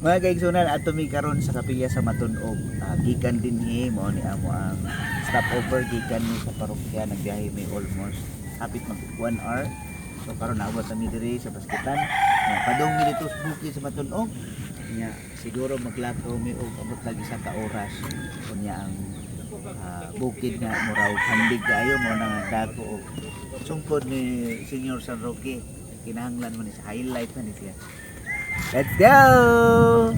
Mga kaigsunan, ato mi karon sa kapilya sa Matunog. Gikan dinhi, mao ni amo ang stopover, gikan mi sa parokya, nagbiyahe mi almost hapit mag 1 hour. So karon naabot na mi diri sa Baskitan. Nya, padung mi dito sa bukid sa Matunog. Nya, siguro maglakaw mi og abot lagi sa ka oras. Unya ang bukid nga murag handig kaayo, mao na nga dako og sungkod ni Senior San Roque. Kinahanglan man ni sa highlight na ni siya. Let's go!